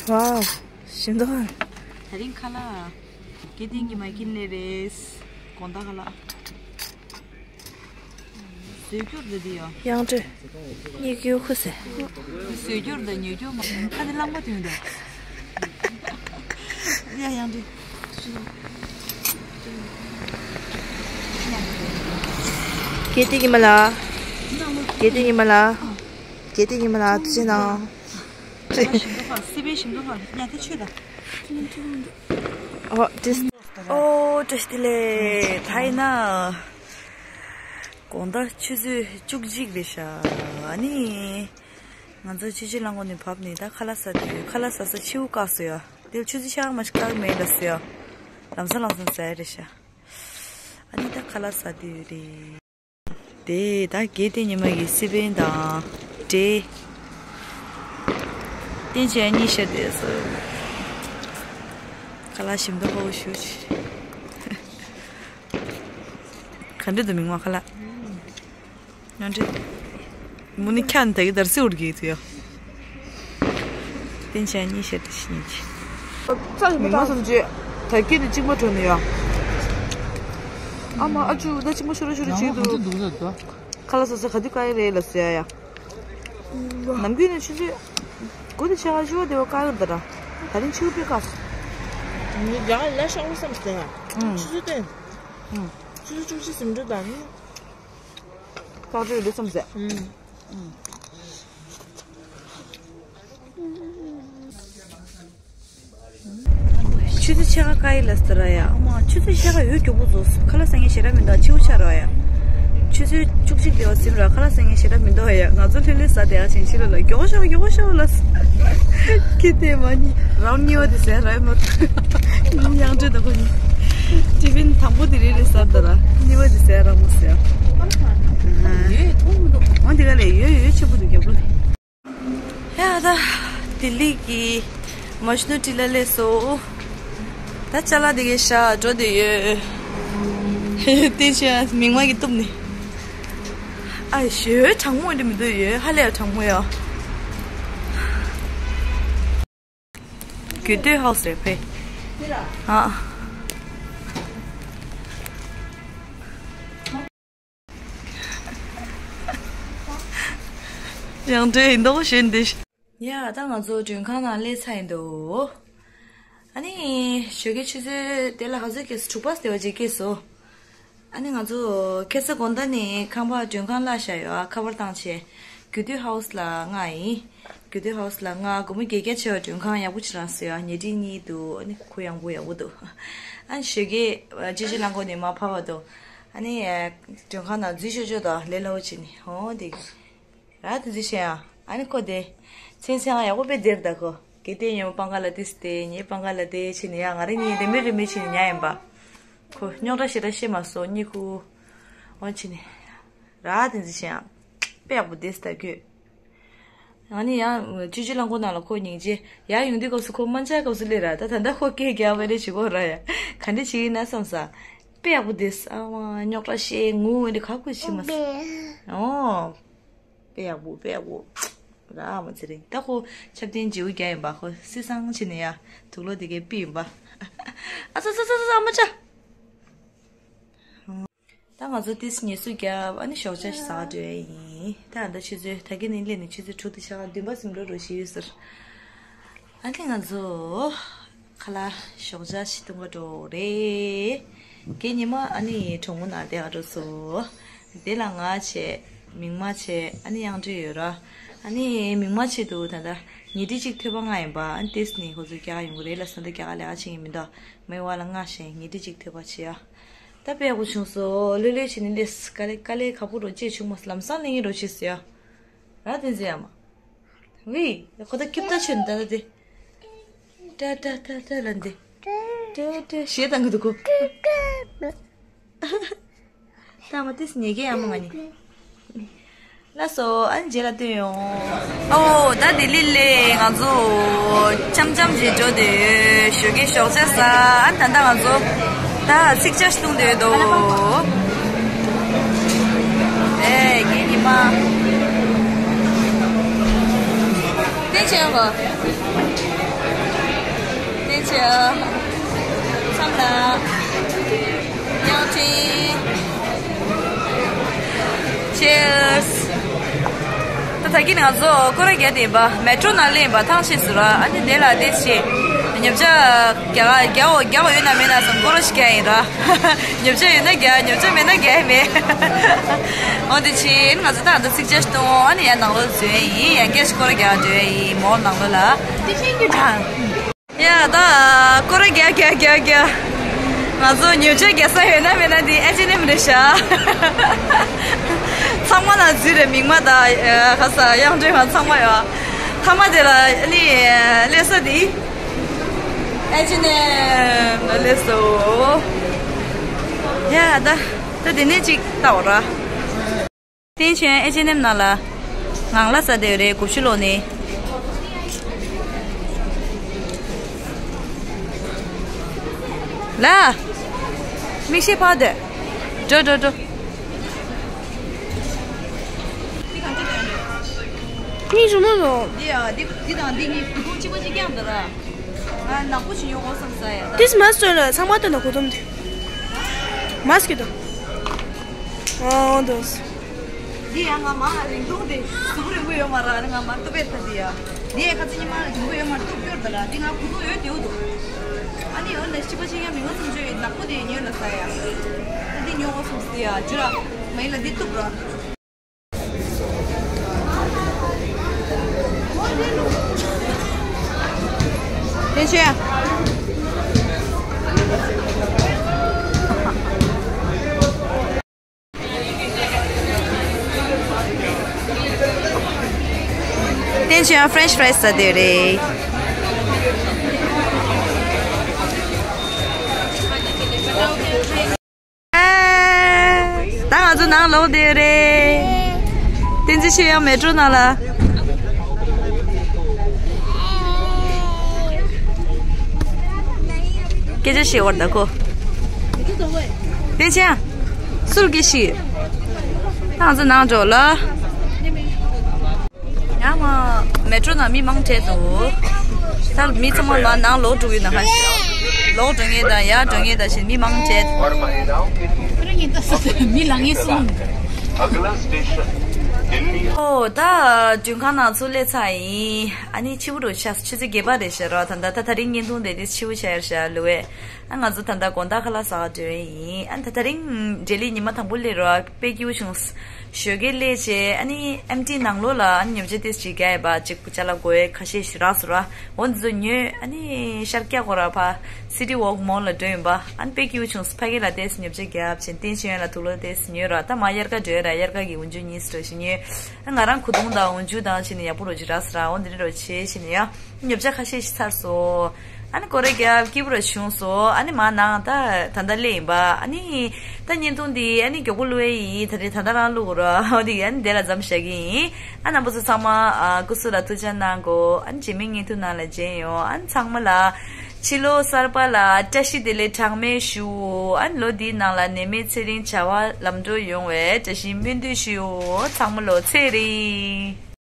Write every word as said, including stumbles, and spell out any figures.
ཝའོ། ཞིམ་མདོག་ཁ། དེ་རིང་ཁ་ལག་དགེ་ལྡན་གྱི་མ་ཀིན་ལེ་རེད། དགོང་དག་ཁ་ལག་བཟོས་རྒྱུར་འདི་འདི་ཡོ། དབྱངས་སྒྲོན། སྨྱུ་གུ་ཁུ་སེ། བཟོས་རྒྱུར་འདི་ཉོ་རྒྱུ་མ་ཁ་འདི་གླང་པ་དུས་འདི། ཡ་དབྱངས་སྒྲོན། དགེ་ལྡན་གྱི་མ་ལགས། དགེ་ལྡན་གྱི་མ་ལགས། དགེ་ལྡན་གྱི་མ་ལགས་དུ་ཅི་ནང་། ཞིམ་མདོག་ཁ་སི་པན་ཞིམ་མདོག་ཁ་ཡ་དེ་ཆོད་ད། ཨོ་ཏིས། ཨོ་བཀྲ་ཤིས་བདེ་ལེགས། ད་ཡིན་ན། དགོང་དག་ཆུ་ཚོད་བཅུ་གཅིག་རེད་ཤག་ཨ་ནི། ང་ཚོ་ཆུ་ཆུ་རླངས་འཁོར་ནས་བབས་ནས་ད་ཁ་ལག་ཟ་དུས་ཁ་ལག་ཟ་ས་ཕྱེའུ་བཀག་སོང་ཡ། དེ་ཆུ་ཚོད་ཕྱེད་ཀ་མ་ཞིག་བཀག་མེད་ལ་སོང་ཡ། ལམ་སང་ལམ་སང་ཟ་ཡ་རེད་ཤག་ཨ་ནི་ད་ཁ་ལག་ཟ་དུས་རེད། དེ་ད་དགེ་ལྡན་ཉི་མ་གི་སི་པན་དང་འབྲས། སྟན་ཆེན་གཉིས་བཤད་དེ་སོ། ཁ་ལག་ཞིམ་མདོག་ཁ་པོ་ཞུ་ཆེ། ག་འདྲ་འདུག་མིག་དམར་ཁ་ལག་ཡང་འདྲ། མུ་ནི་ཁྱ་ནི་ད་གི་དར་སི་འུར་གི་ཐུ་ཡོ། སྟན་ཆེན་གཉིས་བཤད་དེ་ཤི་ཉིན་གྱི། ཙག་མི་མ་སོང་ཅི། ད་སྐྱེས་ནས་གཅིག་མ་གྲོལ་ནས་ཡ། ཨ་མ་ཨ་ཅུ་ད་གཅིག་མ་ཤོར་ར་ཤོར་ར་ཅིག་འདུག་ཁ་ལག་ཟ་ས་ག་དུས་བཀག་ཡི་རེད་ལ་ཟེར་ཡ་ཡ། ནམ་རྒྱུན་ནས་ཆུ་ཚོད་དགུ་དང་ཕྱེད་ཀ་བཞི་པ་དེ་བ་བཀག་ཡོད་ད་ར། ད་རིང་ཕྱི་པའི་བཀག་སོང་། ངས་རྒྱ་གར་ལ་ཤོག་བསམ་ཟེར་ཡ། ཆུ་ཚོད་བསྟན། ཆུ་ཚོད་བཅུ་གཅིག་ཟིན་འགྲོ་དང་། བཀག་འགྲོ་ཡོད་བསམ་ཟེར། ཆུ་ཚོད་ཕྱེད་ཀ་བཀག་ཡི་ལ་ཟེར་ར་ཡ། ཨ་མ་ཆུ་ཚོད་ཕྱེད་ཀ་ཡོད་མགྱོགས་པོ་རྫོགས་སོང་། ཁ་ལག་ཟ་མཁན་ཞེ་དྲག་མི་འདུག་ཕྱི་པོ་ཆགས་ར་ཡ། ཆུ་ཚོད་བཅུ་གཅིག་དེ་བ་ཟིན་ར་ཁ་ལག་ཟ་མཁན་ཞེ་དྲག་མི་འདུག་ཡ། ང་ཚོ་ལྷོད་ལྷོད་ཟ་བསྡད་ཡ་ཕྱིན་ཕྱི་ལོགས་ལ་མགྱོགས་ཤོག་མགྱོགས་ཤོག་ལ། ཁྱི་དེ་མ་ནི་རང་གཉིས་པ་དེ་ཟས་ར་ཡོད་མ། དབྱངས་སྒྲོན་དང་ཁོ་གཉིས། ཏི་ཕིན་དང་པོ་དེ་རེད་རེད་ཟ་བསྡད་ར། གཉིས་པ་དེ་ཟས་ར་མོ་ཟ་ཡ། ཡོད་མཐོང་མི་འདུག་འོ་འདི་ག་ལས་ཡོད་ཡོད་ཆེན་པོ་འདུག་རྒྱབ་ལོགས་དེ། ཡ་ད། ལྡི་ལི་གི་མ་ཤུ་ནུ་ཊི་ལ་སླེབས་སོང་། ད་ཅ་ལག་དེ་གའི་ཤ་འགྲོ་བསྡད་ཡོད། དེ་ཆ་མིག་དམར་གྱིས་གཏུབ་ནས། ཨ་ཞོ་གྲང་མོ་འདི་མི་འདུག་ཡོད་ཧ་ལས་གྲང་མོ་ཡ། རྒྱུད་སྟོད་ཧའོ་སི་རེད་ཕེ། ཨ། ཡང་འདྲེ་ཡིན་མདོག་བྱས་འདི། ཡ་ད་ང་ཚོ་མགྲོན་ཁང་ནང་སླེབས་ཚར་ཡིན་འདུག་ཨ་ནི་ཞོགས་ཀའི་ཆུ་ཚོད་དེ་ལ་ག་ཚོད་སྐྱེས་སོང་དྲུག་པ་དེ་བ་ཅིག་སྐྱེས་སོང་། ཨ་ནི་ང་ཚོ་ཁ་སང་དགོང་དག་ནས་ཁང་པ་མགྲོན་ཁང་གླ་བཞག་ཡོད་ཨ་ཁ་པར་བཏང་བྱས། རྒྱུད་སྟོད་ཧའོ་སི་ལ་ང་ཡིན། རྒྱུད་སྟོད་ཧའོ་སི་ལ་ང་སྒོར་མོ་བརྒྱད་བརྒྱ་བྱས་པ་མགྲོན་ཁང་ཡག་པོ་ཅིག་རང་སོ་ཡ་ཉལ་ཁྲི་གཉིས་འདུག་ཨ་ནི་གུ་ཡངས་པོ་ཡག་པོ་འདུག་ཨ་ནི་ཞོགས་ཀས་ཅི་ཅི་རླངས་འཁོར་ནས་མར་བབས་པ་འདུག་ཨ་ནི་མགྲོན་ཁང་ནང་འཛུལ་ཤོག་ཤོག་དང་ལས་སླ་པོ་བྱས་ནས་ཧོ་འདི། ར་དེ་ཚོ་བཤད་ཡ། ཨ་ནི་ཁོ་དེ། ཚེ་ཚེ་ང་ཡག་པོ་དཔེ་བདེར་ད་ཁོ། གལ་ཏེ་ཉོན་པང་ཁ་ལ་ཏིས་ཏེ་ཉེ་པང་ཁ་ལ་ཏེ་ཕྱིན་ནས་ཡ་ང་རེ་གཉིས་རེ་མེད་རེ་མེད་ཕྱིན་ནས་ཉ་ཡིན་པ། ཁོ་རྙོག་དྲ་ཞེ་དྲག་བཤད་མ་སོང་གཉིད་ཁུག་འོ་ཕྱིན་ནས། ར་དེ་ཚོ་བཤད་ཡ། དཔེ་ཡག་པོ་བདེ་ད་ཁྱོད། ཨ་ནི་ཡང་ཅི་ཅི་རླངས་འཁོར་ནང་ལ་ཁོ་སྙིང་རྗེ་ཡར་ཡོང་དུས་སྐབས་སུ་ཁོ་དམའ་འབྱར་སྐབས་སུ་སླེབས་ར་ད་ད་ལྟ་ཁོ་སྐད་རྒྱག་པ་རེ་བྱེད་གོ་ར་ཡ། ག་འདྲ་བྱེད་ཀྱི་ན་བསམ་ས། དཔེ་ཡག་པོ་བདེ་ཨ་མ་རྙོག་དྲ་བཤད་ངུ་འདི་ག་ཁོ་བྱེད་མ་སོང་། ཨོ། དཔེ་ཡག་པོ་དཔེ་ཡག་པོ། ར་མ་ཚེ་རིང་ད་ཁོ་ཆབ་ལྡན་བརྗེ་པོ་རྒྱག་ཡིན་པ་ཁོ་སི་སང་ཕྱིན་ནས་ཡ་དུག་ལོག་དེ་གའི་པི་ཡིན་པ། ཨ་ཙ་ཙ་ཙ་ཙ་མ་ཅ། ད་ང་ཚོ་ཏིས་ཉལ་ཟུག་རྒྱབ་ཨ་ནི་ཞོགས་ཇ་ཞིག་ཟ་ག་འགྲོ་ཡ་ཡིན་ད་ད་ཆུ་ཚོད་ད་གིན་ནས་སླེབས་ནས་ཆུ་ཚོད་དྲུག་དང་ཕྱེད་ཀ་བདུན་པ་ཟིན་འགྲོ་རོགས་ཞུས་ཡོད་ཟེར། ཨ་ནི་ང་ཚོ། ཁ་ལག་ཞོགས་ཇ་ཞིག་འཐུང་ག་འགྲོ་རེད། རྒན་ཉི་མ་ཨ་ནི་གྲོང་མོ་ནང་བསྡད་ག་འགྲོ་སོང་། དེ་ལ་ང་བྱས། མིག་དམར་བྱས་ཨ་ནི་དབྱངས་སྒྲོན་ཡོད་ར། ཨ་ནི་མིག་དམར་ཆེད་དུ་ད་ལྟ་ཉལ་ཁྲི་གཅིག་ཐོལ་པ་ལྔ་ཡིན་པ་ཨ་ནི་ཏིས་ནི་ཁོ་ཚོ་རྒྱ་གར་ཡོང་གི་རེད་ལ་སོང་ད་རྒྱ་གར་ལས་ཀ་བྱེད་ཀྱི་མི་འདུག་མི་བ་ལ་ལྔ་བྱས་ཉལ་ཁྲི་གཅིག་ཐོལ་པ་བྱས་ཨ། ད་དཔེ་ཡག་པོ་བྱུང་སོང་ལྷོད་ལྷོད་བྱས་ནས་སླེབས་དཀའ་ལས་དཀའ་ལས་ཁག་པོ་རོ་ཅེས་བྱུང་མ་སོང་ལམ་སང་སླེབས་ངེས་རོ་བྱས་སོང་ཡ། ར་དེ་ཚོ་ཡ་མ། ཝི། ཁོ་ད་སྐྱིབས་ད་ཆོད་ནི་ད་ད་དེ། ཏྲ་ཏྲ་ཏྲ་ཏྲ་ལ་འདི། ཏྲ་ཏྲ་ཞེས་དང་གི་འདུག་གོ། ད་མ་ཏིས་ཉེ་གེ་ཡ་མ་ང་ནི། ལགས་སོ། ཨ་ནི་རྗེས་ལ་ལྟོས་ཡོང་། ཨོ་ད་ལྡི་ལི་ལས་ང་ཚོ་འཆམ་འཆམ་ཅིག་འགྲོ་བསྡད་ཡོད། ཞོགས་ཀའི་ཞོགས་ཇ་ཟ། ཨ་ནི་ད་ལྟ་ང་ཚོ་ད་ཚིག་ཇ་ཞིག་བཏུང་བསྡད་ཡོད་དོ། ཨེ་རྒན་ཉི་མ། བསྟན་ཆོས་གོ། བསྟན་ཆོས། མཚམས་ལ། དབྱངས་ཅན། Cheers། ད་ད་གིན་ང་ཚོ་སྐོར་ར་རྒྱག་བསྡད་པ། མེ་ཊྲོ་ནང་སླེབས་པ། ཐང་ཆད་སོང་ར། ཨ་ནི་དེ་ལ་དེ་བྱས་ཉོ་ཆ་རྒྱག་རྒྱག་རྒྱག་ཡོད་ན་མེད་ན་བསམ་སྐོར་ར་ཞིག་རྒྱག་ཡིན་ར། ཉོ་ཆ་ཡོད་ན་རྒྱག་ཉོ་ཆ་མེད་ན་རྒྱག་ཡ་མེད། འོ་དེ་བྱས་ང་ཚོ་ད་ད་ཚིག་ཇ་ཞིག་བཏུང་། ཨ་ནི་ཡར་ནང་ལོགས་འཛུལ་ཡ་ཡིན། ཡང་བསྐྱར་ཞིག་སྐོར་ར་རྒྱག་འགྲོ་ཡ་ཡིན། མོལ་ནང་ལོགས་ལ། ཡ་ད་སྐོར་ར་རྒྱག་རྒྱག་རྒྱག་རྒྱག་ང་ཚོ་ཉོ་ཆ་རྒྱག་ས་ཡོད་ན་མེད་ན་འདི་ཨེཆ་ཨེན་ཨེམ་རེད་ཤག་ཚང་མ་ལ་འཛུལ་རེད། མིག་དམར་དང་ཁ་ས་དབྱངས་སྒྲོན་ང་ཚང་མ་ཡོད། མཐའ་མ་དེ་ལ་ཨ་ནི་སླེབས་ས་འདི་ཨེཆ་ཨེན་ཨེམ་ལ་སླེབས་སོང་། ཡ་ད་ད་དེ་ནས་ཅིག་ལྟ་བ་ར། བསྟན་ཆོས་ཨེཆ་ཨེན་ཨེམ་ནང་ལ་ངང་ལ་ཟ་བསྡད་ཡོད་རེད། དགུ་བཅུ་ལོག་ནས། ལ། མིག་ཤེལ་ཕར་སྡོད། འགྲོ་འགྲོ་འགྲོ། མིག་ཆུ་མ་ལོ། འདི་ཡ་འདི་འདི་དང་འདི་གཉིས་གུ་དུང་གཅིག་པ་གཅིག་རྐྱང་འདུག་ར། ང་ནག་པོ་ཞིག་ཉོ་དགོས་བསམ་ས་ཡ་ད། This must ལ་ཚང་མ་སྟོན་ན་གུ་དུང་དེ། མ་སྐྱིད་དོ། ཨོ་འདུག་འདི་ཡང་ང་མ་རིང་ཐུང་དེ་གཟུགས་རིང་པོ་ཡོད་མ་ར། ང་མ་ཏུ་པེ་ཐ་དེ་ཡ། འདི་ཡ་ཁ་ཚི་ཉི་མ་རིང་པོ་ཡོད་མ་ཏུ་ཀྱོར་ད་ལ། འདི་ང་གུ་དུང་ཡོད་དེའུ་འདུག་ཨ་ནི་ཡོད་ན་ཤི་པ་ཤི་ཡ་མི་ང་ཚོ་འཇོ་ཡི་ནག་པོ་དེ་ཉོས་ལ་ས་ཡ། འདི་ཉོ་བ་སོང་སི་ཡ་ཇུ་ར། མ་ཡིན་ལ་འདི་ཏུབ་ར། བསྟན་ཆོས། བསྟན་ཆོས་ཡང་French fries ཟ་འདོད་རེད། ད་ང་ཚོ་ནང་ལོག་བསྡད་རེད། བསྟན་འཛིན་ཆོས་དབྱངས་མེ་ཊྲོ་ནང་ལ་སྐད་ཆ་བཤད་བར་ད་ཁོ། བསྟན་ཆོས་ཡང་སུར་སྐད་བཤད། ད་ང་ཚོ་ནང་འགྲོ་ལ། ཡང་མ་མེ་ཊྲོ་ནང་མི་མང་དྲགས་འདུག་ད་མི་ཚང་མ་མ་ནང་ལོག་འགྲོ་གི་ཡོད་ན་ཧ། ལོག་འགྲོ་མཁན་དང་ཡར་འགྲོ་མཁན་དང་བཞིན་མི་མང་དྲགས་འདུག་ཁོ་རང་ཉིད་ལྟ་ས་མི་ལང་ངེ་སོང་། ཨོ་ད་མགྲོན་ཁང་ནང་ཚུར་སླེབས་ཚར་ཡིན། ཨ་ནི་ཕྱི་པོ་འགྲོ་ཆགས། ཆུ་ཚོད་བརྒྱད་པ་རེད་ཤག་ར། ད་ད་ད་ད་རིང་བརྙན་ཐུང་དེ་དེ་ཕྱི་པོ་ཆགས་ཡར་ཤག་ལུ་བས། ཨ་ང་ཚོ་ད་ལྟ་དགོང་དག་ཁ་ལག་ཟ་ག་འགྲོ་ཡིན། ཨ་ད་ད་རིང་འབྲས་ལི་ཉི་མ་དང་པོ་སླེབས་ར། དཔེ་སྐྱིད་པོ་བྱུང་། ཞོགས་ཀས་སླེབས་བྱས་ཨ་ནི་ཨེམ་ཊི་ནང་ལོགས་ལ་ཨ་ནི་ཉོ་ཆ་ཏོག་ཙམ་རྒྱག་ཡས་པ་ཅིག་ཅ་ལག་དགོས་ཡས་ཁ་ཤས་ཤིག་རག་སོང་ར། འོ་འདི་ཚོ་ཉོས་ཨ་ནི་ཤར་སྐྱ་ཁོ་ར་ཕ་སི་ཊི་ཝོག་མོལ་ལ་འགྲོ་ཡིན་པ། ཨ་ནི་དཔེ་སྐྱིད་པོ་བྱུང་། ཕ་གི་ལ་ཏོག་ཙམ་ཉོ་ཆ་རྒྱབ་བྱས་བསྟན་ཆོས་ཡང་ལ་དུག་ལོག་ཏོག་ཙམ་ཉོས་ར། ད་མ་དབྱར་ཁ་འགྲོ་ཡས་ར། དབྱར་ཁ་གི་འོག་འཇུག་གཉིས་སུ་འགྲོ་ཞིག་ཉོས། ཨ་ང་རང་གོས་ཐུང་དང་འོག་འཇུག་དང་བྱས་ནས་ཡག་པོ་རོ་ཅིག་རག་སོང་ར། འོ་འདི་འདྲ་རོ་བྱས་བྱས་ནས་ཡ། ཉོ་ཆ་ཁ་ཤས་ཤིག་ཚར་སོང་། ཨ་ནི་སྐོར་ར་རྒྱབ་སྐྱིད་པོ་ར་བྱུང་སོང་། ཨ་ནི་མ་ནང་ད་ད་ལྟ་སླེབས་ཡིན་པ། ཨ་ནི་ད་བརྙན་ཐུང་འདི་ཨ་ནི་མགྱོགས་པོ་བླུག་ཡས་ཡིན། ད་རེས་ད་ལྟ་རང་བླུག་ར། འོ་དེ་ཨ་ནི་དེ་ལ་མཚམས་བཞག་གི་ཡིན། ཨ་རྣམ་པ་ཚོ་ཚང་མ་ཨ་སྐུ་གཟུགས་ལ་ཐུགས་ཅག་གནང་དགོས། ཨ་ནི་རྗེས་མའི་བརྙན་ཐུང་ནང་ལ་མཇལ་ཡོང་། ཨ་ནི་ཚང་མ་ལ་ཕྱི་ལོ་གསར་པ་ལ་བཀྲ་ཤིས་བདེ་ལེགས་གྲངས་མེད་ཞུ། ཨ་ནི་ལོ་འདིའི་ནང་ལ་ནད་མེད་ཚེ་རིང་བྱ་བ་ལམ་འགྲོ་ཡོང་བའི་བཀྲ་ཤིས་སྨོན་འདུན་ཞུ། ཚང་མ་ལོ་ཚེ་རིང་།